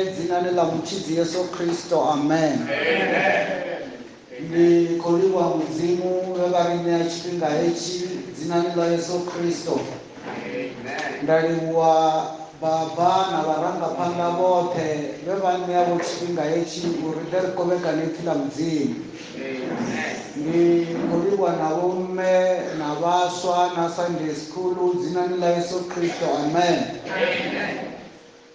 Roṱhe dzinani ḽa Mutshidzi Yesu Kristo, amen. Ndi khou livhuwa Mudzimu vhe vha ri ṋea tshifhinga hetshi dzinani ḽa Yesu Kristo. Nda livhuwa baba na vharangaphanḓa vhoṱhe vhe vha ṋea vho tshifhinga hetshi uri ḓe ri kovhekane ipfi ḽa Mudzimu. Ndi khou livhuwa na vhomme na vhaswa na Sunday school dzinani ḽa Yesu Kristo, amen.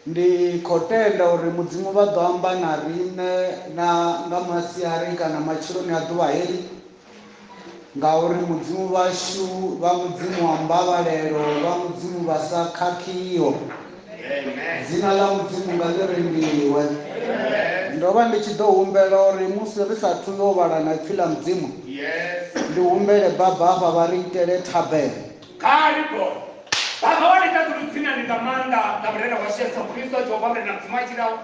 Ndi khou tenda uri Mudzimu vha ḓo amba na riṋe na nga masiari kana matsheloni a ḓuvha heḽi, ngauri Mudzimu vhashu vha Mudzimu wa mbavhalelo, vha Mudzimu vha sa khakhiho. Dzina ḽa Mudzimu nga ḽi rendiwe. Ndo vha ndi tshi ḓo humbela uri musi ri sa athu yo vhala na ipfi ḽa Mudzimu, ndi humbele baba hafha vha ri itele thabelo. Kha ri bone. Baba wa ḽiṱaḓulu dzinani nga maanḓa ḽa Murena washu Yesu Kristo, Jehova Murena Mudzimu a tshilaho,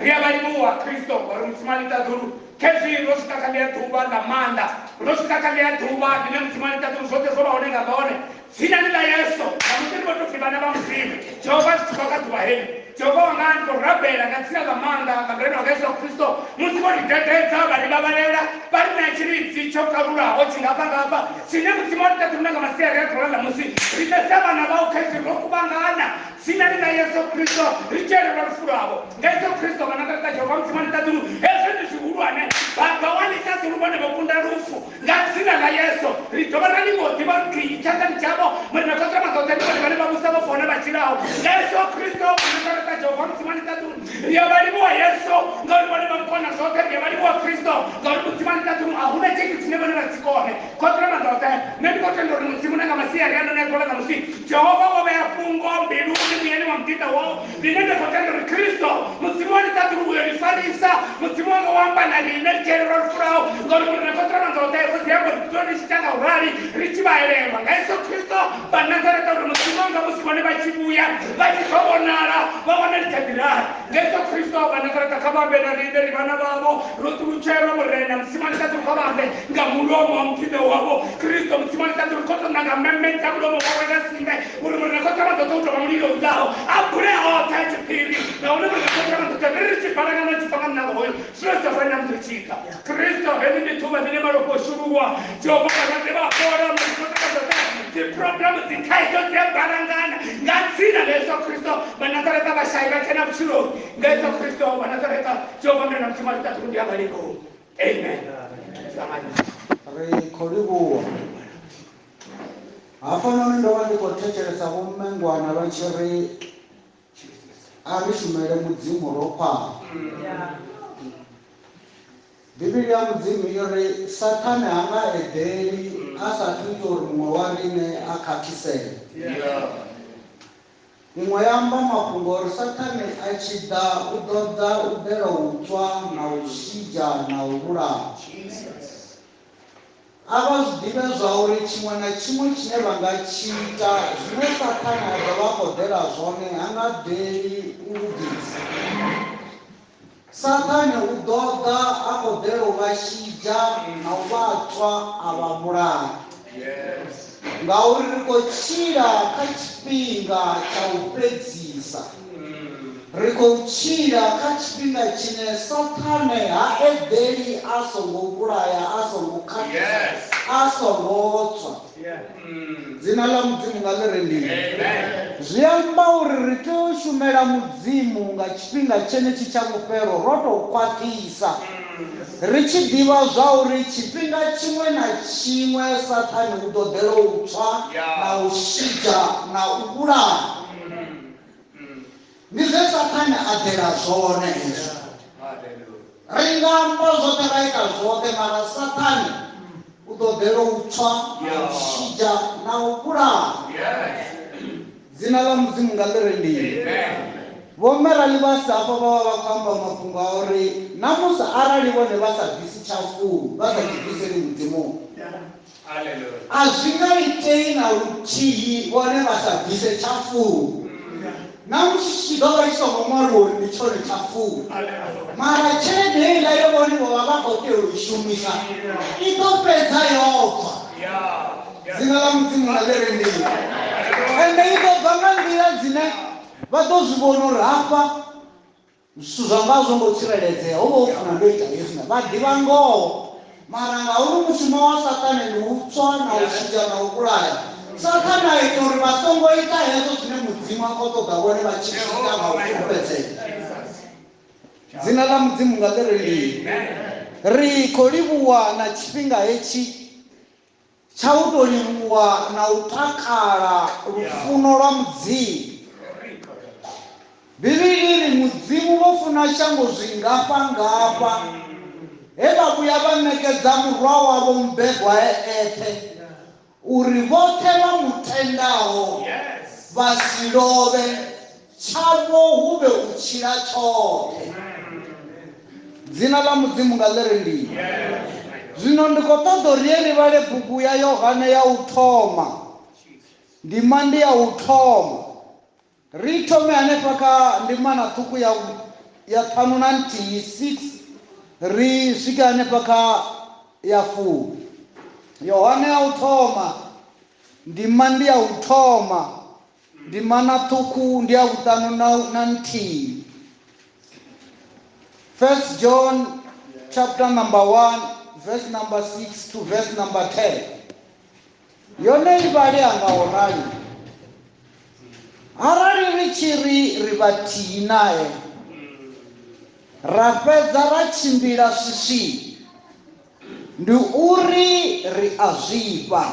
ri a vha livhuwa Kristo ngauri Mudzimu a ḽiṱaḓulu khezwi ro swika kha ḽia ḓuvha ḽa maanḓa, ro swika kha ḽia ḓuvha ḽine Mudzimu a ḽiṱaḓulu zwoṱhe zwo vha hone nga ḽone. Dzinani ḽa Yesu, ṋamusi ri vho tou pfi vhana vha Mudzimu. Jehova zwi tshi bva kha ḓuvha heḽi. Jehova wanga, ndi khou rabela nga dzina ḽa maanḓa ḽa Murena wanga Yesu Kristo, musi vho ri dededza, vha ri vhavhalela, vha ri ṋea tshilidzi tsho kalulaho tshingafhangafha, tshine Mudzimu wa ḽiṱaḓulu na nga masiari a ḓuvha ḽa ṋamusi, riṋe sa vhana vhau khezwi ro kuvhangana dzinani ḽa Yesu Kristo, ri tshi elelwa lufu lwavho. Nga Yesu Kristo, vhana vha ḽiṱa Jehova Mudzimu wa ḽiṱaḓulu, hezwi ndi zwihulwane. Baba wa ḽiṱaḓulu vhone vho kunda lufu. Nga dzina ḽa Yesu, ri dovha ra livhuwa u ḓivha uri ri tshanḓani tshavho. Murena Khotsi Ramaanḓaoṱhe ndi vhone vhane vha vhusa vho faho na vha tshilaho. Nga Yesu Kristo wa Nazareta, Jehova Mudzimu wa ḽiṱaḓulu, ri a vha livhuwa Yesu ngauri vhone vha kona zwoṱhe. Ri a vha livhuwa Kristo ngauri Mudzimu wa ḽiṱaḓulu a hu na tshithu tshine vhone vha si kone. Khotsi Ramaanḓaoṱhe, nṋe ndi khou tenda uri Mudzimu na nga masiari ano na ḓuvha ḽa ṋamusi, Jehova wo vhea fhungo mbiluni muyani wa muḓinḓa wau ḽine nda khou tenda uri Kristo, Mudzimu wa ḽiṱaḓulu, u yo ri farisa. Mudzimu wanga wo amba na riṋe ri tshi elelwa lufu lwau, ngauri Murena Khotsi Ramaanḓaoṱhe, ro ḓi amba uri ri dzule ri tshi ita nga u rali, ri tshi vha elelwa nga Yesu Kristo vha Nazareta, uri Mudzimu wanga musi vhone vha tshi vhuya vha tshi ḓo vhonala, vha wane ri tsha ḓi rali. Nga Yesu Kristo vha Nazareta, kha vha ambe na riṋe, ri vhana vhavho, ro ṱulutshelwa. Murena Mudzimu wa ḽiṱaḓulu, kha vha ambe nga mulomo wa muḓinḓa wavho Kristo. Mudzimu wa ḽiṱaḓulu, kho tou nanga mmemmedza mulomo wawe nga simbe, uri Murena Khotsi Ramaanḓaoṱhe u tou vha mulilo u ḓaho, a bule hoṱhe a tshiphiri. Nahone Murena Khotsi Ramaanḓaoṱhe, ri ri tshi balangana tshi bva nga muṋango hoyo, zwino zwi sa fani na musi ri tshi ḓa. Kristo, heḽi ndi ḓuvha ḽine malofha o shuluwa, Jehova vhalwadze vha fhola, Murena Khotsi Ramaanḓaoṱhe, dziphurogiramu, dzithaidzo dzi a balangana nga dzina ḽa Yesu Kristo. Vha Nazareta vhashai vha dzhena vhutshiloni nga Yesu Kristo wa Nazareta. Jehova Murena Mudzimu wa ḽiṱaḓulu ndi a vha livhuwa. Amen. Ri khou livhuwa. Hafhanoni ndo vha ndi khou thetshelesa vhommengwana vha tshi ri a ri shumele Mudzimu ro khwaṱha. Bivhili ya Mudzimu i ri Sathane ha nga eḓeli a sa athu ita uri muṅwe wa riṋe a khakhisee. Iṅwe ya amba mafhungo uri Sathane a tshi ḓa u ḓo ḓa u ḓela u tswa na u shidzha na u vhulaha. A vha zwi ḓivhe zwauri tshiṅwe na tshiṅwe tshine vha nga tshi ita, zwine Sathane a ḓo vha a khou ḓela zwone, ha nga ḓeli u lugisa. Sathane u ḓo ḓa a khou ḓela u vha shidzha na u vha tswa a vha vhulaya. Ngauri ri khou tshila kha tshifhinga tsha u fhedzisa. Ri khou tshila kha tshifhinga tshine Sathane ha eḓeli a songo vhulaya, a songo khakhisa, a songo tswa. Dzina ḽa Mudzimu nga ḽi rendiwe. Zwi amba uri ri tea u shumela Mudzimu nga tshifhinga tshenetshi tsha vhufhelo ro tou khwaṱhisa, ri tshi ḓivha zwauri tshifhinga tshiṅwe na tshiṅwe Sathane u ḓo ḓela u tswa na u shidzha na u vhulaha. Ndi zwe Sathane a ḓela zwone hezwo. Ri nga amba zwoṱhe ra ita zwoṱhe, mara Sathane u ḓo ḓela u tswa na u shidzha na u vhulaha. Dzina ḽa Mudzimu nga ḽi rendiwe. Vho Merali vha sa hafha vha vha vha khou amba mafhungo a uri na musi arali vhone vha sa bvisi tshafumi, vha sa tshi bviseli Mudzimuni, A zwi nga itei na luthihi vhone vha sa bvise tshafumi. Na musi tshi tshi ḓo vha tshi songo ṅwaliwa uri ndi tshone tshafumi, mara tshelede heiḽa ye vhone vho vha vha khou tea u i shumisa i ḓo fhedza yo bva. Dzina ḽa Mudzimu nga ḽi rendiwe. Ende i ḓo bva nga nḓila dzine vha ḓo zwi vhona uri hafha. Zwithu zwanga a zwo ngo tsireledzea, ho vha ho funa ndo ita hezwi na vha ḓivha ngoho. Mara ngauri mushumo wa Saṱhane ndi u tswa na u tshintsha na u vhulaya, Saṱhane a ita uri vha songo ita hezwo zwine Mudzimu a khou ṱoḓa vhone vha tshi zwi ita nga u fulufhedzea. Dzina ḽa Mudzimu nga ḽi rendiwe. Ri khou livhuwa na tshifhinga hetshi tsha u tou livhuwa na u takala lufuno lwa Mudzimu. Bivhili i ri Mudzimu vho funa shango zwingafha-ngafha he vha vhuya vha ṋekedza Murwa wavho mubebwa e eṱhe, uri vhoṱhe vha mu tendaho vha si lovhe, tshavho hu vhe u tshila tshoṱhe. Dzina ḽa Mudzimu nga ḽi rendiwe. Zwino ndi khou ṱoḓa uri ye ri vhale bugu ya Yohane ya u thoma, ndima ndi ya u thoma. Ri thome hanefha kha ndimana ṱhukhu ya ya ṱhanu na nthihi 6 ri swike hanefha kha ya fumi. Yohane ya u thoma ndima ndi ya u thoma ndimana ṱhukhu ndi ya vhuṱanu na nthihi. First John chapter number 1 verse number 6 to verse number 10. Yone i vhalea nga u rali: Arali ri tshi ri ri vhathihi nae, ra fhedza ra tshimbila swiswini, ndi uri ri a zwifha,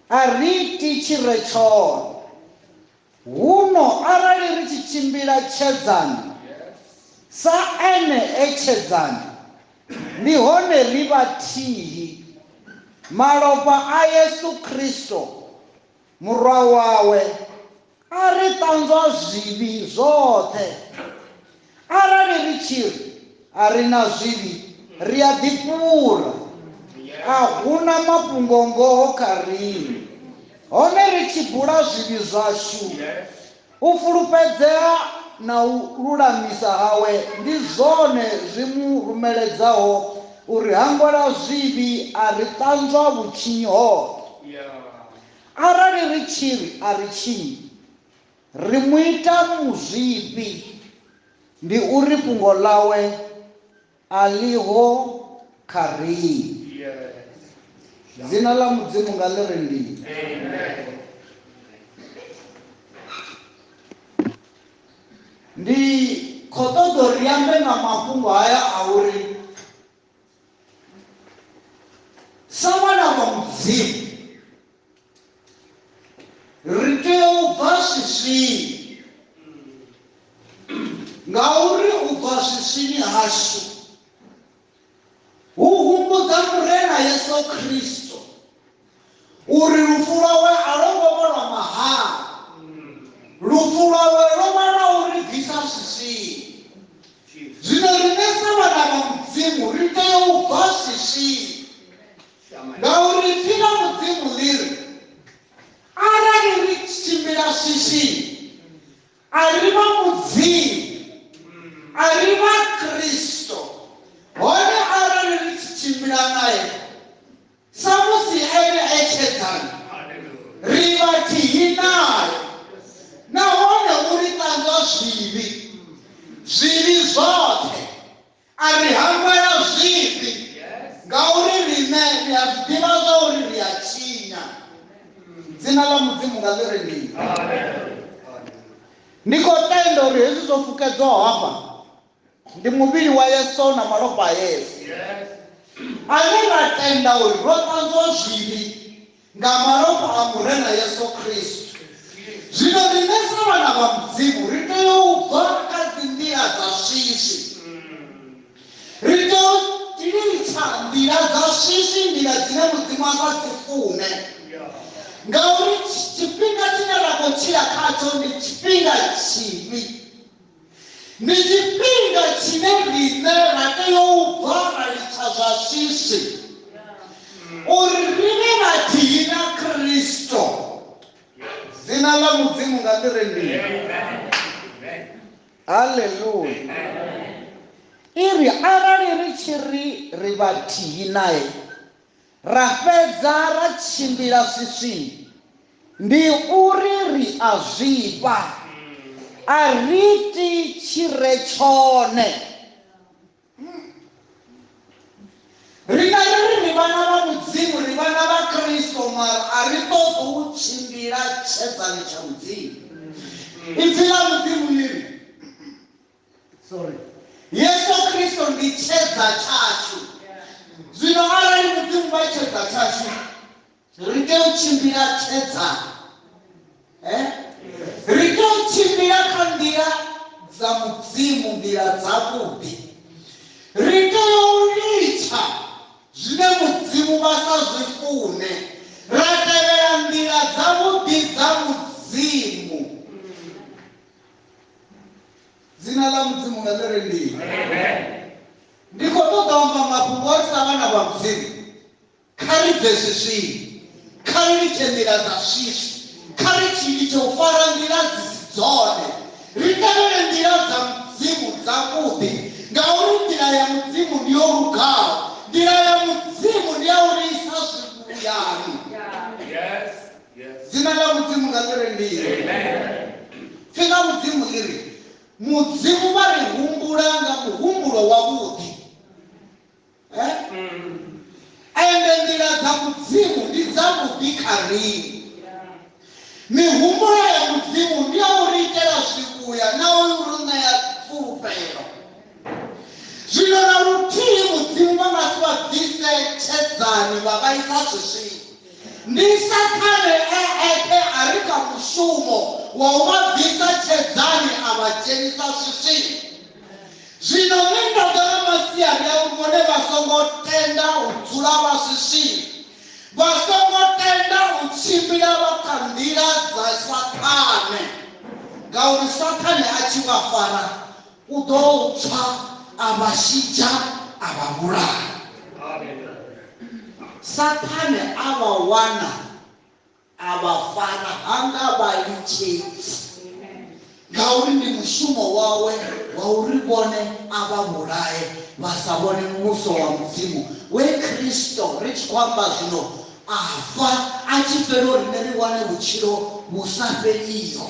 a ri iti tshi re tshone. Huno arali ri tshi tshimbila tshedzani, sa ene e tshedzani, ndi hone ri vhathihi. Malofha a Yesu Kristo Murwa wawe a ri ṱanzwa zwivhi zwoṱhe. Arali ri tshi ri a ri na zwivhi, ri a ḓifhura, a hu na mafhungo-ngoho kha riṋe. Hone ri tshi bula zwivhi zwashu, u fulufhedzea na u lulamisa hawe ndi zwone zwi mu rumeledzaho u ri hangwela zwivhi a ri ṱanzwa vhutshinyi hoṱhe. Arali ri tshi ri a ri tshinyi, ri mu ita muzwifhi, ndi uri fhungo ḽawe a ḽiho kha riṋe. Dzina ḽa Mudzimu nga ḽi rendiwe. Ndi khou ṱoḓa uri ri ambe nga mafhungo haya a uri sa vhana vha Mudzimu ri tea u bva swiswini, ngauri u bva swiswini hashu hu humbudza Murena Yesu Kristo uri lufu lwawe a lwo ngo vha lwa mahala. Lufu lwawe lwo vha lwa u ri bvisa swiswini. Zwino riṋe sa vhana vha Mudzimu ri tea u bva swiswini, ngauri ipfi ḽa Mudzimu ḽi ri arali ri tshi tshimbila swiswini, a ri vha Mudzimu, a ri vha Kristo. Hone arali ri tshi tshimbila nae, samusi ene e tshedzani, ri vhathihi nae, nahone u ri ṱanzwa zwivhi, zwivhi zwoṱhe, a ri hangwela zwivhi, ngauri riṋe ri a zwi ḓivha zwa uri ri a tshinya. Dzina ḽa Mudzimu nga ḽi rendiwe. Ndi khou tenda uri hezwi zwo fukedzwaho hafha ndi muvhili wa Yesu na malofha a Yesu, ane ra tenda uri ro ṱanzwa zwivhi nga malofha a Murena Yesu Kristo. Zwino riṋe sa vhana vha Mudzimu ri tea u bva kha dzinḓila dza swiswi, ri tea u litsha nḓila dza swiswi, nḓila dzine Mudzimu a sa dzi fune, ngauri tshifhinga tshine ra khou tshila khatsho ndi tshifhinga tshivhi. Ndi tshifhinga tshine riṋe ra tea u bva ra litsha zwa swiswi uri ri vhe vhathihi na Kristo. Dzina ḽa Mudzimu nga ḽi rendiwe. Haleluya. I ri arali ri tshi ri ri vhathihi nae, ra fhedza ra tshimbila swiswini, ndi uri ri a zwifha, A ri iti tshi re tshone. Ri nga ri ri vhana vha Mudzimu, ri vhana vha Kristo, mara a ri ṱoḓi u tshimbila tshedzani tsha Mudzimu. Ipfi ḽa Mudzimu ḽi ri, sorry, Yesu Kristo ndi tshedza tshashu. Zwino arali Mudzimu vha tshedza tshashu, ri tea u tshimbila tshedzani. Ri tea u tshimbila kha nḓila dza Mudzimu, nḓila dzavhuḓi. Ri tea u litsha zwine Mudzimu vha sa zwi fune, ra tevhela nḓila dzavhuḓi dza Mudzimu. Dzina ḽa Mudzimu nga ḽi rendiwe. Ndi khou ṱoḓa u amba mafhungo a uri sa vhana vha Mudzimu, kha ri bve swiswini, kha ri litshe nḓila dza swiswi, kha ri litshe u fara nḓila dzi si dzone, ri tevhele nḓila dza Mudzimu dzavhuḓi, ngauri nḓila ya Mudzimu ndi yo lugaho, nḓila ya Mudzimu ndi ya u ri isa zwivhuyani. Dzina ḽa Mudzimu nga ḽi rendiwe. Pfi ḽa Mudzimu ḽi ri, Mudzimu vha ri humbula nga muhumbulo wavhuḓi. Ende nḓila dza Mudzimu ndi dzavhuḓi kha riṋe. Mihumbulo ya Mudzimu ndi ya u ri itela zwivhuya na u ri ṋea fulufhelo. Zwino na luthihi Mudzimu vha nga si vha bvise tshedzani vha vha isa swiswini. Ndi Sathane e eṱhe a re kha mushumo wa u vha bvisa tshedzani a vha dzhenisa swiswini. Zwino nṋe ndo ḓa nga masiari a uri vhone vha songo tenda u dzula vha swiswini, vha songo tenda u tshimbila vha kha nḓila dza Sathane, ngauri Sathane a tshi vha fara u ḓo tswa a vha shidzha a vha vhulaya. Sathane a vha wana a vha fara, ha nga vha litshedzi, ngauri ndi mushumo wawe wa uri vhone a vha vhulaye vha sa vhone muvhuso wa Mudzimu we Kristo, ri tshi khou amba zwino, a fa a tshi fela uri riṋe ri wane vhutshilo vhu sa fheliho.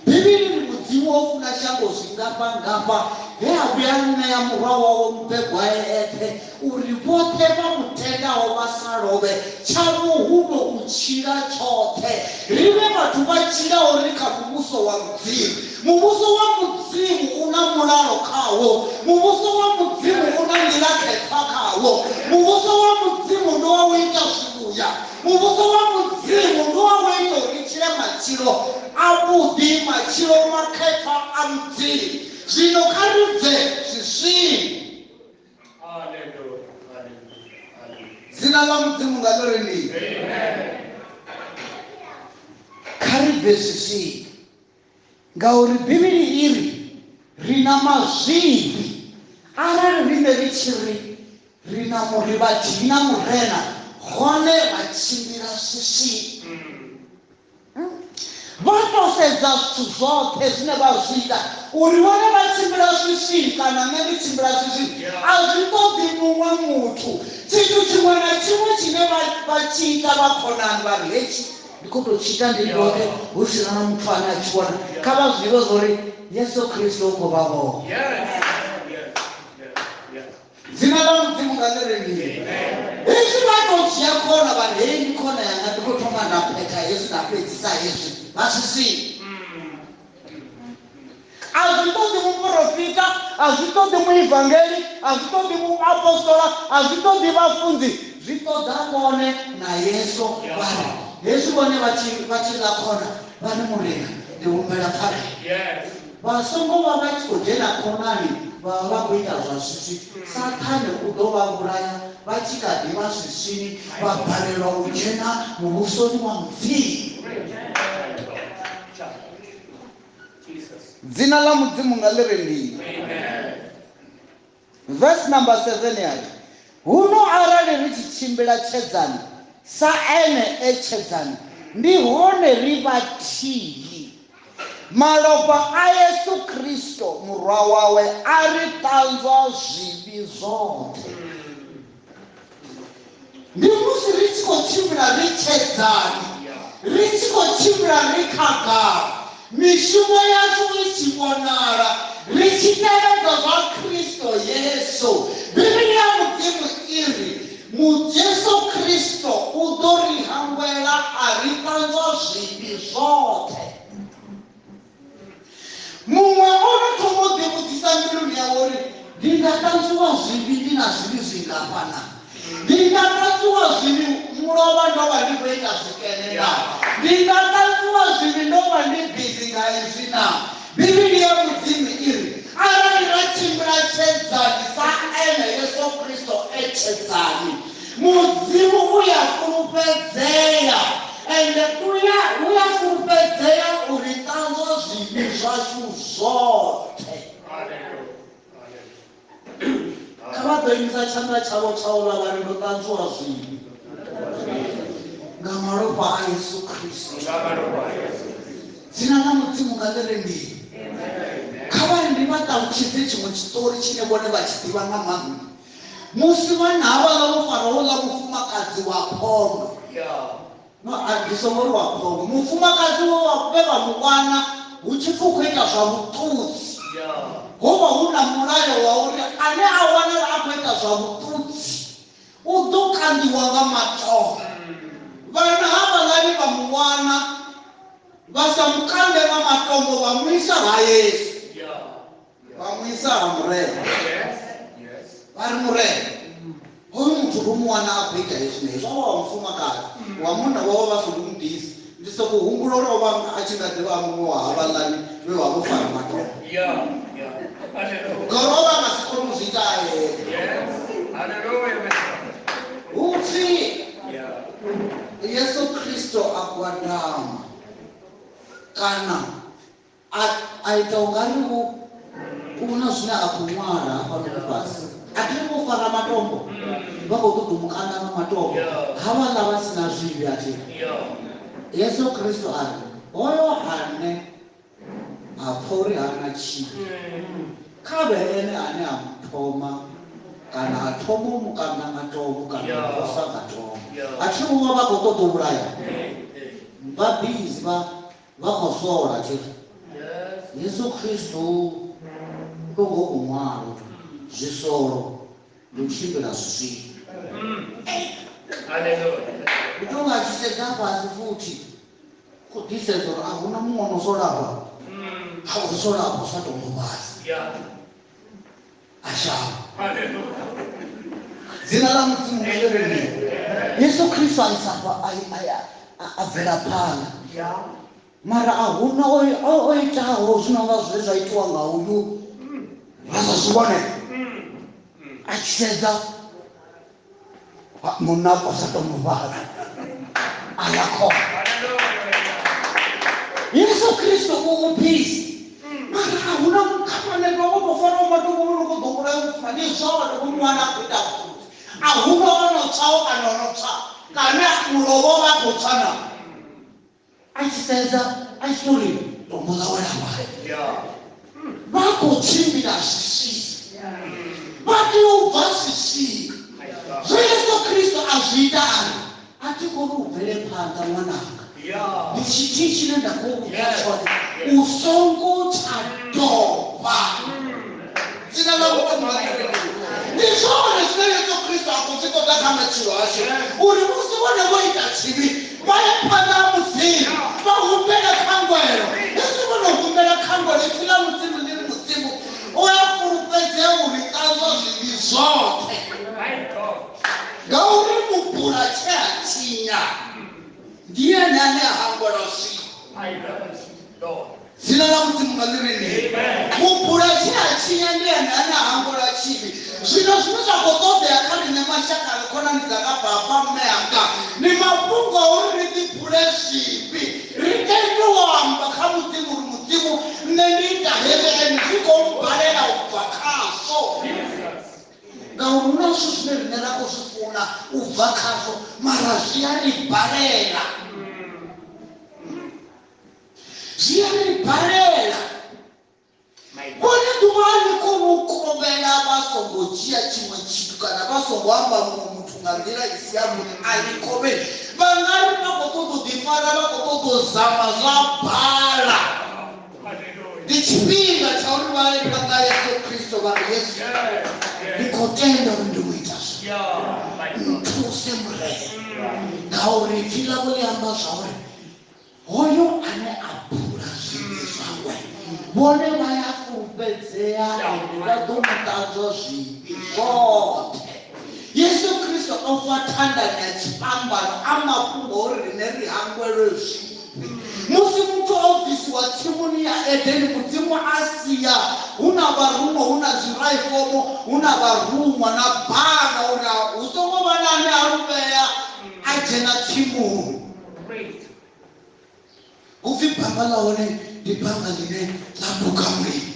Bivhili ri Mudzimu o funa shango zwingafhangafha he a vhuya a ṋea murwa wawe mubebwa e eṱhe, uri vhoṱhe vha mu tendaho vha sa lovhe, tshavho hu vhe u tshila tshoṱhe. Ri vhe vhathu vha tshilaho ri kha muvhuso wa Mudzimu. Muvhuso wa Mudzimu u na mulalo khawo. Muvhuso wa Mudzimu u na nḓila khethwa khawo. Muvhuso wa Mudzimu ndi wa u ita zwivhuya. Muvhuso wa Mudzimu ndi wa u ita uri ri tshile matshilo avhuḓi, matshilo makhethwa a Mudzimu. Zwino kha ri bve swiswini. Dzina ḽa Mudzimu nga ḽi rendiwe. Kha ri bve swiswini, ngauri Bivhili i ri ri na mazwifhi. Arali riṋe ri tshi ri ri na ri vhathihi na Murena, hone ra tshimbila swiswini. Vha tou sedza zwithu zwoṱhe zwine vha zwi ita uri vhone vha tshimbila swiswini kana nṋe ndi tshimbila swiswini, a zwi ṱoḓi muṅwe muthu. Tshithu tshiṅwe na tshiṅwe tshine vha tshi ita vha khonani vha ri hetshi ndi khou tou tshi ita ndi ndoṱhe hu si na na muthu ane a tshi vhona, kha vha zwi ḓivhe zwa uri Yesu Kristo u khou vha vhona. Dzina ḽa Mudzimu nga ḽi rendiwe. Hezwi vha tou dzhia khona vha ri heyi ndi khona yanga, ndi khou thoma nda phetha hezwi nda fhedzisa hezwi, vha swiswini. A zwi ṱoḓi muporofita, a zwi ṱoḓi muivangeli, a zwi ṱoḓi muapostola, a zwi ṱoḓi vhafunzi, zwi ṱoḓa vhone na Yesu. Vha ri hezwi vhone vha tshi vha tshi ḽa khona vha ri Murena ndi humbela pfarelo. Vha songo vha vha tshi khou dzhena khonani vha vha vha khou ita zwa swiswi. Saṱhane u ḓo vha vhulaya vha tshi kha ḓi vha swiswini, vha balelwa u dzhena muvhusoni wa Mudzimu. Dzina ḽa Mudzimu nga ḽi rendiwe. Verse number 7 ya ri, Huno arali ri tshi tshimbila tshedzani, sa Ene e tshedzani, ndi hone ri vhathihi. Malofha a Yesu Kristo Murwa wawe a ri ṱanzwa zwivhi zwoṱhe. Ndi musi ri tshi khou tshimbila ri tshedzani, ri tshi khou tshimbila ri khagala. Mishumo yashu i tshi vhonala ri tshi tevhedza zwa Kristo Yesu. Bivhili ya Mudzimu i ri Jesu Kristo u ḓo ri hangwela a ri ṱanzwa zwivhi zwoṱhe. Muṅwe o no thoma u ḓivhudzisa mbiluni yawe uri ndi nga ṱanzwiwa zwivhi ndi na zwivhi zwingafhana? Ndi nga ṱanzwiwa zwivhi mulovha ndo vha ndi khou ita zwikene na? Ndi nga ṱanzwiwa zwivhi ndo vha ndi bizi nga izwi na? Bivhili ya Mudzimu i ri arali ra tshimbila tshedzani sa ene Yesu Kristo e tshedzani, Mudzimu u ya fulufhedzea ende u ya fulufhedzea uri ṱanzwa zwivhi zwashu zwoṱhe. Kha vha ḓo imisa tshanḓa tshavho tsha u ḽa vha ri ndo ṱanzwiwa zwivhi nga malofha a Yesu Kristo. Dzina ḽa Mudzimu nga ḽi re mbili. Kha vha ri ndi vha ṱalutshedze tshiṅwe tshiṱori tshine vhone vha tshi ḓivha nga maanḓa. Musi vhana havhaḽa vho fara houḽa mufumakadzi wa phondo, no ndi songo ri wa phondo, mufumakadzi we vha mu wana hu tshi pfi u khou ita zwa vhuṱudzi. Ho vha hu na mulayo wa uri ane a wanala a khou ita zwa vhuṱudzi u ḓo kandiwa nga matombo. Vhana havhaḽani vha mu wana vha sa mu kande nga matombo, vha mu isa ha Yesu, vha mu isa ha Murena. Vha ri Murena, hoyu muthu ro mu wana a khou ita hezwi na hezwi. O vha wa mufumakadzi wa munna wawe vha songo mu ḓisa. Ndi sokou humbula uri o vha a tshi nga ḓivha muṅwe wa havhaḽani vhe vha vho fara matombo, ngauri o vha a nga si kone u zwi ita a yeṱhe. Hu pfi Yesu Kristo a gwadama kana a ita ungari u na zwine a khou ṅwala hafhanoni fhasi. A thi ri vho fara matombo, vha khou ṱoḓa u mu kanda nga matombo, havhaḽa vha si na zwivhi a thi. Yesu Kristo a ri hoyo ane a pfa uri hana tshivhi kha vhe ene ane a mu thoma kana a thoma u mu kanda nga tombo kana u posa nga tombo. A thi ri vha vha khou ṱoḓa u vhulaya, vha bizi vha khou sola thi. Yesu Kristo u tou ngo u ṅwala uri zwisolo ndi u tshimbila zwiswii. U tou nga tshi sedza fhasi futhi khou ḓisedza uri a huna muṅwe ono sola afha, a u sola afha u sa tombo fhasi a shavha. Dzina ḽa Mudzimu ḽi re mbili. Yesu Kristo a isa a bvela phanḓa, mara a huna o itaho zwino nga zwe zwa itiwa nga uyu ra sa zwi vhone. A tshi sedza munna a posa tombo fhasi a ya khona. Yesu Kristo u phisa, mara a huna mukhamane vha vho tou faraho matombo vho no khou ḓo vhulaya mufuma. Ndi zwone vho mu wana a khou ita vhuṱudzi, a huna o no tswaho kana o no tswa kana mulovha vha khou tswa na. A tshi sedza a tshi tou ri tombo ḽa wela fhasi. Vha khou tshimbila zwiswii, vha tea u bva zwiswii. Zwe Yesu Kristo a zwi ita a ri a thi koni u bvele phanḓa ṅwananga, ndi tshithihi tshine nda khou vhudza tshone, u songo tsha dovha. Dzina ḽa Mudzimu ḽi re mbili. Ndi zwone zwine Yesu Kristo a khou zwi ṱoḓa kha matshilo ashu, uri musi vhone vho ita tshivhi vha ye phanḓa ha Mudzimu vha humbele khangwelo. Hezwi vho no humbela khangwelo, ipfi ḽa Mudzimu ḽi ri Mudzimu u a fulufhedzea uri ṱanzwa zwivhi zwoṱhe, ngauri mubula tshe a tshinya ndi ene ane a hangwelwa zwivhi. Dzina ḽa Mudzimu nga ḽi re mbili. Mubula tshe a tshinya ndi ene ane a hangwelwa tshivhi. Zwino zwine zwa khou ṱoḓea kha riṋe mashaka na khonani dzanga, baba mme anga, ndi mafhungo a uri ri ḓibule zwivhi, ri tende u amba kha Mudzimu uri Mudzimu nṋe ndi ita hezwi ende zwi khou mbalela u bva khazwo. Ngauri hu na zwithu zwine riṋe ra khou zwi funa u bva khazwo, mara zwi a ri balela. Zwi a ri balela. Vhone ḓuvha a ḽi koni u kovhela vha songo dzhia tshiṅwe tshithu kana vha songo amba muṅwe muthu nga nḓila i si yavhuḓi, a ḽi kovheli. Vha nga ri vha khou ṱoḓa u ḓifara, vha khou ṱoḓa u zama zwa bala. Ndi tshifhinga tsha uri vha ye phanḓa Yesu Kristo vha ri Yesu ndi khou tenda uri ndi muita zwivhi, nthuse Murena, ngauri ipfi ḽavho ḽi amba zwa uri hoyo ane a bula zwivhi zwawe vhone vha ya fulufhedzea ende vha ḓo mu ṱanzwa zwivhi zwoṱhe. Yesu Kristo o fa thandani ya tshifhambano a mafhungo uri riṋe ri hangwelwe zwivhi. Musi muthu o bvisiwa tsimuni ya Edeni, Mudzimu a sia hu na vharuṅwa, hu na zwiraifomo, hu na vharuṅwa na banga uri hu songo vha na ane a lu vhea a dzhena tsimuni. Hu pfi banga ḽa hone ndi banga ḽine ḽa duga mulilo,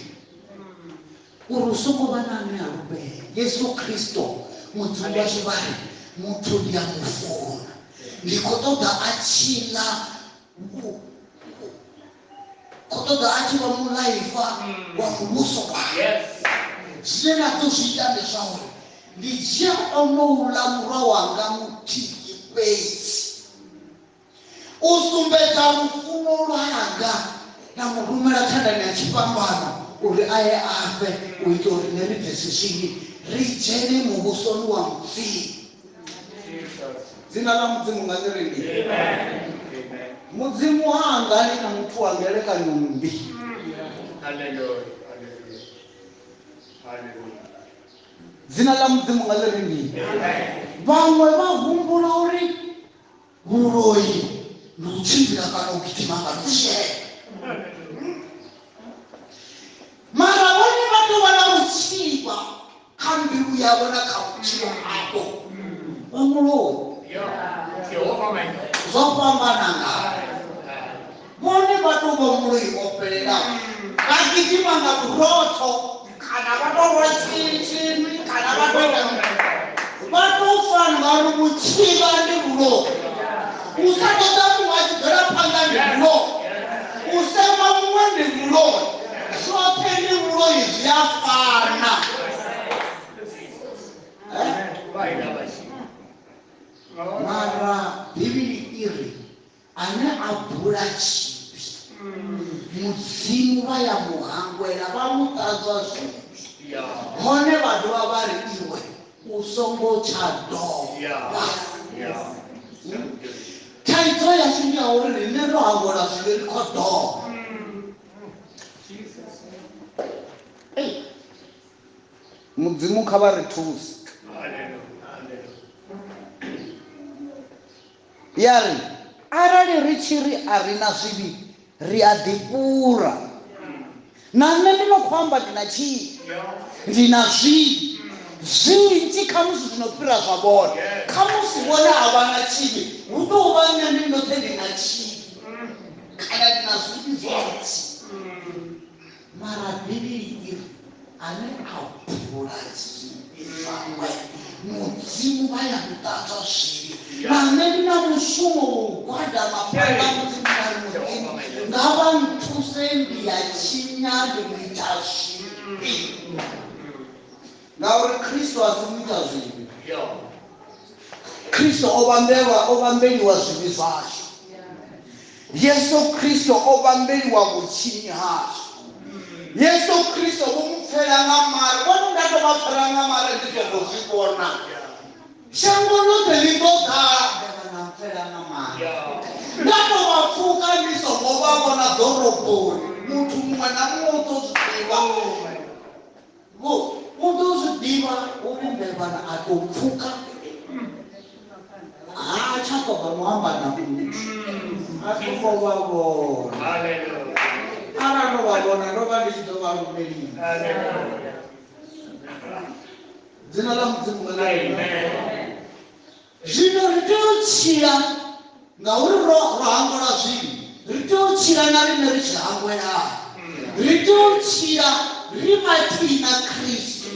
uri hu songo vha na ane a lu vhea. Yesu Kristo Mudzimu washu vha ri muthu ndi a mu funa, ndi khou ṱoḓa a tshila, khou ṱoḓa a tshi vha mulaifa wa muvhuso wawe. Zwine nda ḓo zwi ita ndi zwa uri ndi dzhia onouḽa murwa wanga muthihi fhedzi u sumbedza lufuno lwanga, nda mu rumela thandani ya tshifhambano uri a ye a fe, u itela uri nṋe ri bvese zwivhi ri dzhene muvhusoni wa Mudzimu. Dzina ḽa Mudzimu nga ḽi rendiwe. Mudzimu ha angani na muthu wa ngelekanyo mmbi. Dzina ḽa Mudzimu nga ḽi rendiwe. Vhaṅwe vha humbula uri vhuloi ndi u tshimbila kana u gidima nga lushele, mara vhone vha tou vha na vhutshivha kha mbilu yavho na kha vhutshilo havho. Vha muloi zwo fhambana nga vhone vha tou vha muloi o fhelelaho, vha gidima nga vhurotho kana vha tou rwa tshini kana vha tou ita vha tou fana, ngauri vhutshivha ndi vhuloi. U sa ṱoḓa muṅwe a tshi bvela phanḓa ndi vhuloi, u sema muṅwe ndi vhuloi, zwoṱhe ndi vhuloi, zwi a fana. Mara Bivhili i ri ane a bula tshivhi Mudzimu vha ya mu hangwela, vha mu ṱanzwa zwivhi, hone vha dovha vha ri iwe u songo tsha dovha. Thaidzo yashu ndi ya uri riṋe ro hangwelwa zwivhi, ri khou dovha. Mudzimu kha vha ri thuse. Ya ri arali ri tshi ri a ri na zwivhi ri a ḓifhura. Na nṋe ndi no khou amba ndi na tshivhi, ndi na zwivhi zwinzhi khamusi zwino fhira zwa vhone. Khamusi vhone a vha na tshivhi, hu tou vha nṋe ndi ndoṱhe ndi na tshivhi kana ndi na zwivhi zwinzhi. Mara Bivhili i ri ane a bula zwivhi zwawe Mudzimu vha ya mu ṱanzwa zwivhi. Na nṋe ndi na mushumo wa u gwadama phanḓa Mudzimu nda ri Mudzimu nga vha nthuse, ndi ya tshinya, ndi muita zwivhi, ngauri Kristo a si muita zwivhi. Kristo o vhambelwa, o vhambeliwa zwivhi zwashu. Yesu Kristo o vhambeliwa vhutshinyi hashu. Yesu Kristo vho mu pfela nga mare, vhone nda to vha pfela nga mare ndi songo zwi vhona. Shango ḽoṱhe ḽi ḓo ḓala nda na pfela nga mare. Nda to vha pfuka ndi songo vha vhona ḓoroboni, muthu muṅwe na muṅwe u ḓo zwi ḓivha. Vho u ḓo zwi ḓivha uri mbevhana a tou pfuka ha tsha ṱoḓa no amba na muthu, a thi ngo vha vhona. Arali ndo vha vhona ndo vha ndi tshi ḓo vha lumelisa. Dzina ḽa Mudzimu nga ḽi. Zwino ri tea u tshila ngauri ro ro hangwelwa zwivhi, ri tea u tshila na riṋe ri tshi hangwelana. Ri tea u tshila ri vhathihi na Kristo.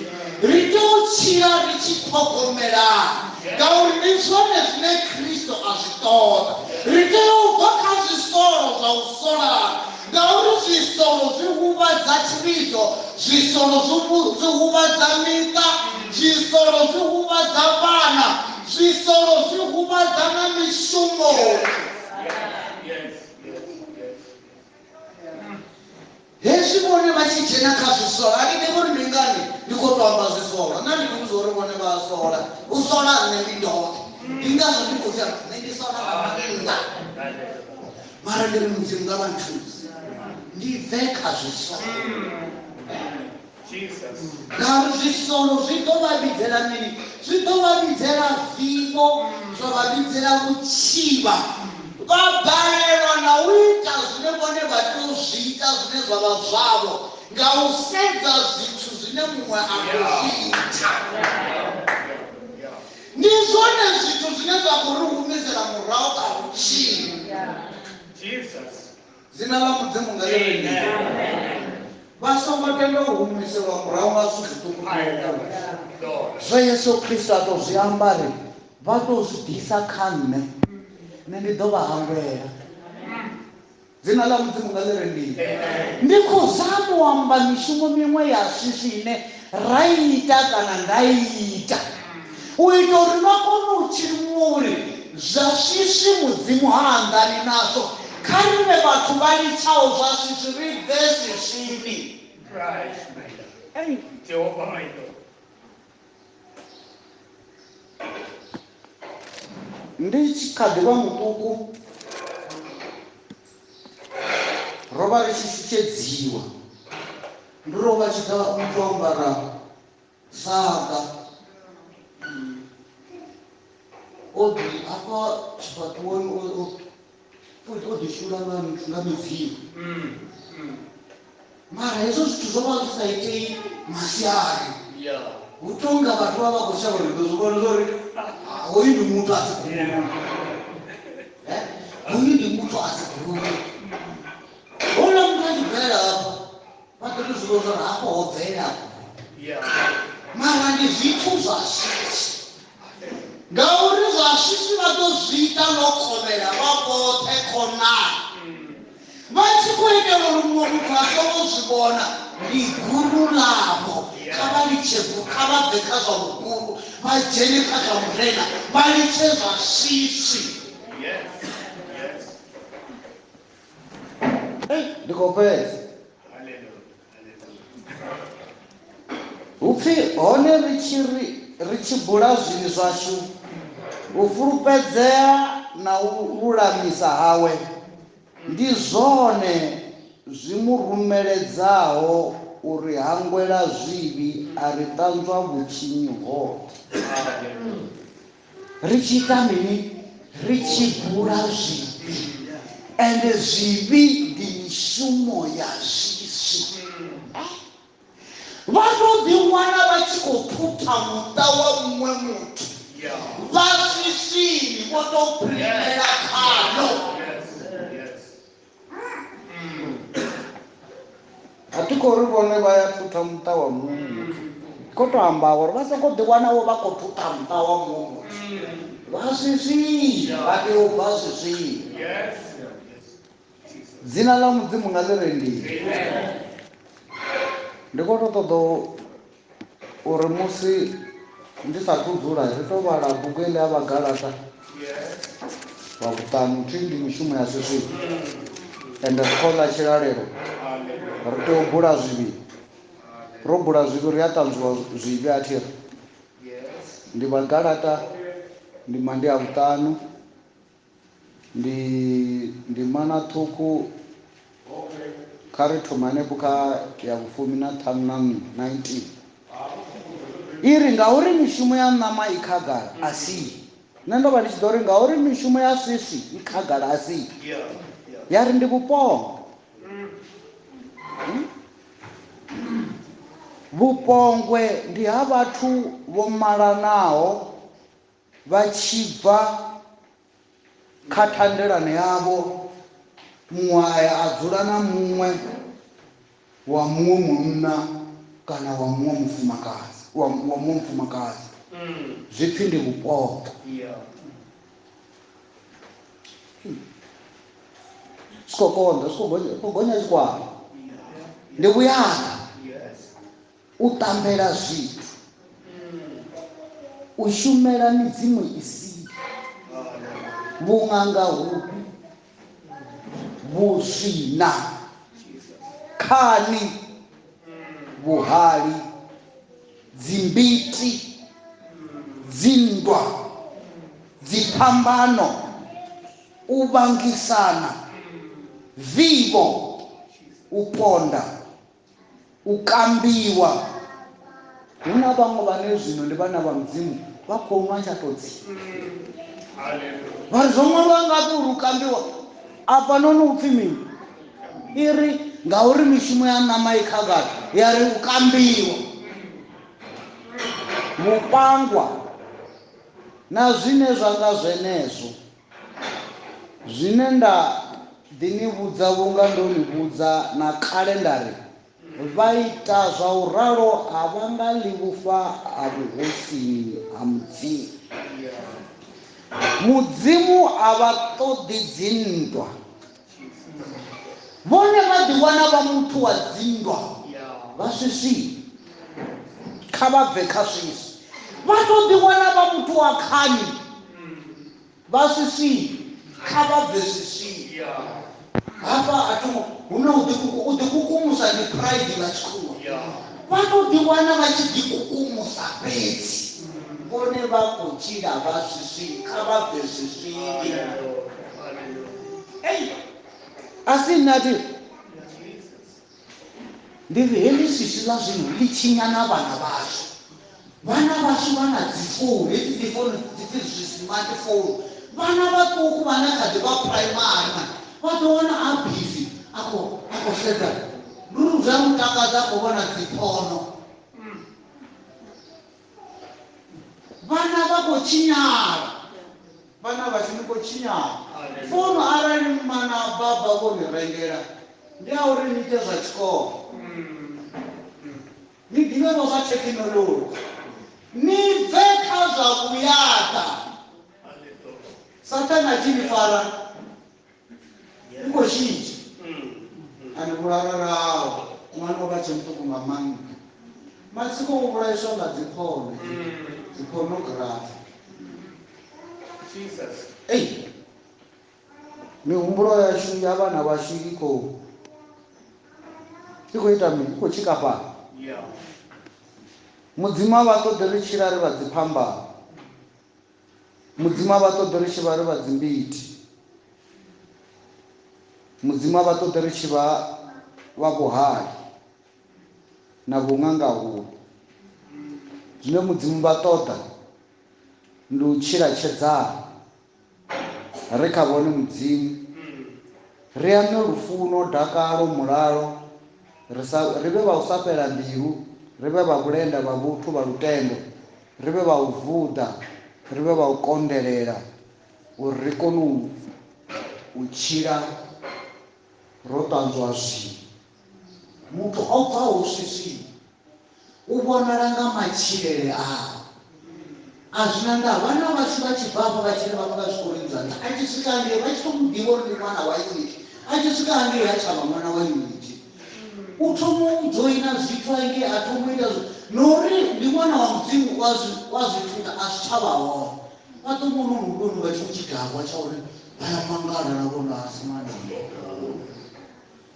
Ri tea u tshila ri tshi ṱhogomelana ngauri ndi zwone zwine Kristo a zwi ṱoḓa. Ri tea u bva kha zwisolo zwa u solana ngauri zwisolo zwi huvhadza tshivhidzo, zwisolo zwi huvhadza miṱa, zwisolo zwi huvhadza vhana, zwisolo zwi huvhadza na mishumoni. Hezwi vhone vha tshi dzhena kha zwisola, a thi ḓivhi uri ndi ngani ndi khou tou amba zwisola. Nṋe ndi ḓivhi zwa uri vhone vha a sola, u sola nṋe ndi ndoṱhe, ndi ngazwo ndi khou zwi amba, nṋe ndi sola nga maanḓa. Mara ndi ri Mudzimu nga vha nthuse ndi bve kha zwisolo. Ngauri zwisolo zwi ḓo vha vhidzela mini? Zwi ḓo vha vhidzela vivho, zwa vha vhidzela vhutshivha, vha balelwa na u ita zwine vhone vha tea u zwi ita zwine zwa vha zwavho nga u sedza zwithu zwine muṅwe a khou zwi ita. Ndi zwone zwithu zwine zwa khou ri humisela murahu kha vhutshilo. Dzina ḽa Mudzimu nga ḽi rendiwe. Vha songo tenda u humiselwa murahu nga zwithu zwiṱukuṱuku. Zwe Yesu Kristo a tou zwi amba ri, vha tou zwi ḓisa kha nṋe, nṋe ndi ḓo vha hangwela. Dzina ḽa Mudzimu nga ḽi rendiwe. Ndi khou zama u amba mishumo miṅwe ya swiswi ine ra ita kana nda ita, u ita uri vha kone u tshilimuwa uri zwa swiswi Mudzimu ha anḓani nazwo. Kha ri vhe vhathu vha litshaho zwa swiswi ri bve swiswini. Christ, my Lord. Jehovah, my Lord. Ndi tshi kha ḓi vha muṱuku, ro vha ri tshi shutshedziwa. Ndi ro vha tshi ḓa muthu o ambara saga, o ḓi hafha tshifhaṱuwoni o ḓi shula nga nga midzimu. Mara hezwo zwithu zwo vha zwi sa itei masiari. Hu tonga vhathu vha vha khou shavha uri ḓo zwi vhona zwa uri hoyu ndi muthu a si guru. Hoyu ndi muthu a si guru. Houḽa muthu a tshi bvelela hafha vha ḓo tou zwi vhona zwa uri hafha ho bvelela mara ndi zwithu zwa shishi. Ngauri zwa shishi vha ḓo zwi ita ḽo kovhela vha vhoṱhe khonani, vha tshi khou itela uri muṅwe muthu a songo zwi vhona. Ndi guru ḽavho. Kha vha litshe, kha vha bve kha zwa vhuguru vha dzhene kha zwa Murena, vha litshe zwa swiswi. Ndi khou fhedza. Hu pfi, Hone ri tshi ri, ri tshi bula zwivhi zwashu, u fulufhedzea na u lulamisa hawe ndi zwone zwi mu rumeledzaho u ri hangwela zwivhi a ri ṱanzwa vhutshinyi hoṱhe. Ri tshi ita mini? Ri tshi bula zwivhi. Ende zwivhi ndi mishumo ya swiswi. Vha tou ḓiwana vha tshi khou thutha muṱa wa muṅwe muthu vha swiswini, vho tou phirimela khaḽo. A thi khou ri vhone vha ya thutha muṱa wa muṅwe muthu, khou tou amba uri vha songo ḓiwana vho vha khou thutha muṱa wa muṅwe muthu vha swiswini, vha tea u bva swiswini. Dzina ḽa Mudzimu nga ḽi rendiwe. Ndi khou tou ṱoḓa uri musi ndi sathu dzula ri tou vhala bugu iḽi ya Vhagalata lwa vhuṱanu thi ndi mishumo ya swiswi ende ri khou ḽa tshilalelo ri tea u bula zwivhi ro bula zwivhi ri a ṱanzwiwa zwivhi a thi ri ndi Vhagalata ndima ndi ya vhuṱanu Ndi ndimana ṱhukhu kha ri thome hanefho kha ya vhufumi na ṱhanu na nṋa, 19. I ri, Ngauri mishumo ya ṋama i khagala, a si. Nṋe ndo vha ndi tshi ḓo ri, Ngauri mishumo ya swiswi i khagala, a si. Ya ri ndi vhupombwe. Hmm? Vhupombwe ndi ha vhathu vho malanaho Vha tshi bva kha thandelano yavho, muṅwe a ya a dzula na muṅwe wa muṅwe munna kana wa muṅwe mufumakadzi, wa, wa muṅwe mufumakadzi. Zwi pfi ndi vhupombwe. Zwi khou konḓa, zwi khou gonya, khou gonya tshikwama. Ndi vhuyaḓa. U ṱambela zwithu, u shumela midzimu i sili, vhuṅanga huvhi, vhuswina, Khani, vhuhali, dzimbiti, dzinndwa, dziphambano, u vhangisana, vivho, u ponda, u kambiwa. Hu na vhaṅwe vhane zwino ndi vhana vha Mudzimu vha khou nwa tsha tou tsi. Vha ri zwo ṅwalwa ngafhi uri u kambiwa? Afhanoni u pfhi mini? I ri ngauri mishumo ya ṋama i khagala, ya ri u kambiwa, vhupangwa na zwine zwa nga zwenezwo. Zwine nda ḓi ni vhudza vhunga ndo ni vhudza na kale nda ri, vha ita zwa u ralo a vha nga ḽi vhufa ha vhuhosini ha Mudzimu. Mudzimu a vha ṱoḓi dzinndwa. Vhone vha ḓiwana vha muthu wa dzinndwa, vha swiswini, kha vha bve kha swiswi. Vha tou ḓiwana vha muthu wa khani, vha swiswini, kha vha bve swiswini. Hafha a thi ngo, hu na u ḓikukumusa ndi pride nga tshikhuwa. Vha tou ḓiwana vha tshi ḓikukumusa fhedzi, vhone vha khou tshila vha swiswini, kha vha bve swiswini. Ei, a si nṋe a thi ndi ri heḽi swiswi ḽa zwino ḽi tshinya na vhana vhashu. Vhana vhashu vha na dzi founu, hedzi dzi founu dzi pfi zwi smartphone. Vhana vhaṱuku vhane kha ḓi vha primary man, vha ḓo wana a busy a khou sedza, ndi uri zwi a mu takadza a khou vhona dzi phono. Vhana vha khou tshinyala, vhana vhashu ni khou tshinyala. Founu arali mma na baba vho ni rengela ndi a uri ni ite zwa tshikolo, ni ḓivhe vho zwa thekhinolodzhi, ni bve kha zwa vhuyaḓa. Sathane a tshi ni fara u khou shintsha, a ni vhulalalaho. Ṅwana o vha tshe muṱuku nga maanḓa, matsiko u vhulaiswa nga dzi porno, dzi pornography. Ei, mihumbulo yashu ya vhana vhashu i khou ita mini? I khou tshikafhala. Mudzimu a vha ṱoḓi ri tshila ri vha dziphambano. Mudzimu a vha ṱoḓi ri tshi vha ri vha dzimbiti. Mudzimu a vha ṱoḓi ri tshi vha vha vhuhali na vhuṅangahulu. Zwine Mudzimu vha ṱoḓa ndi u tshila tshedzani ri kha vhone Mudzimu, ri ane lufuno, dakalo, mulalo, ri vhe vha u sa fhela mbilu, ri vhe vha vhulenda, vha vhuthu, vha lutendo, ri vhe vha u vuḓa, ri vhe vha u konḓelela, uri ri kone u tshila ro ṱanzwa zwivhi. Muthu o bvaho swiswini u vhonala nga matshilele awe. A zwi na ndavha, vhana vhashu vha tshi bva hafha vha tshi ri vha nga zwikoloni zwa nṱha, a tshi swika hangei vha tshi tou mu ḓivha uri ndi ṅwana wa unity, a tshi swika hangei ha tsha vha ṅwana wa unity. U thoma u dzhoina zwithu hangei, a thoma u ita zwithu na uri ndi ṅwana wa Mudzimu wa zwi thuta, a zwi tsha vha hone. Vha ḓo vhona uri hu vha tshiṅwe tshidakwa tsha uri vha ya mangala na vhona a si ṅwana.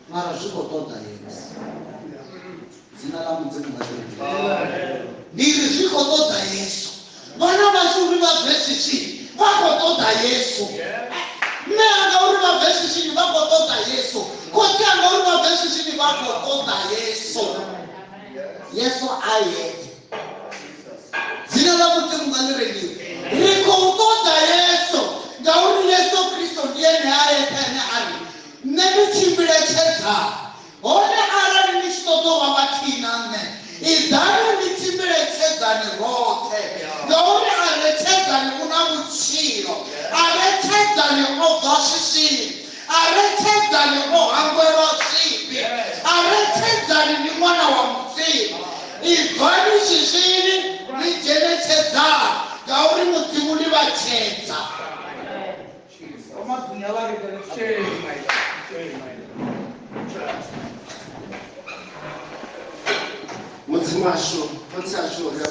Mara zwi khou ṱoḓa Yesu. Dzina ḽa Mudzimu nga ḽi. Ndi ri zwi khou ṱoḓa Yesu. Vhana vhashu uri vha bve swiswini vha khou ṱoḓa Yesu. Mme anga uri vha bve swiswini vha khou ṱoḓa Yesu. Khotsi anga uri vha bve swiswini vha khou ṱoḓa Yesu. Yesu a yeṱhe. Dzina ḽa Mudzimu nga ḽi rendiwe. Ri khou ṱoḓa Yesu ngauri Yesu Kristo ndi ene a yeṱhe ane a ri nṋe ndi tshimbile tshedzani. Hone arali ni tshi ṱoḓa u vha vhathihi na nṋe, iḓani ni tshimbile tshedzani roṱhe, ngauri a re tshedzani u na vhutshilo, a re tshedzani o bva swiswini, a re tshedzani o hangwelwa zwivhi, a re tshedzani ndi ṅwana wa Mudzimu. Ibvani swiswini ni dzhene tshedzani, ngauri Mudzimu ndi vha tshedza. Mudzimu washu, khotsi ashu, ri a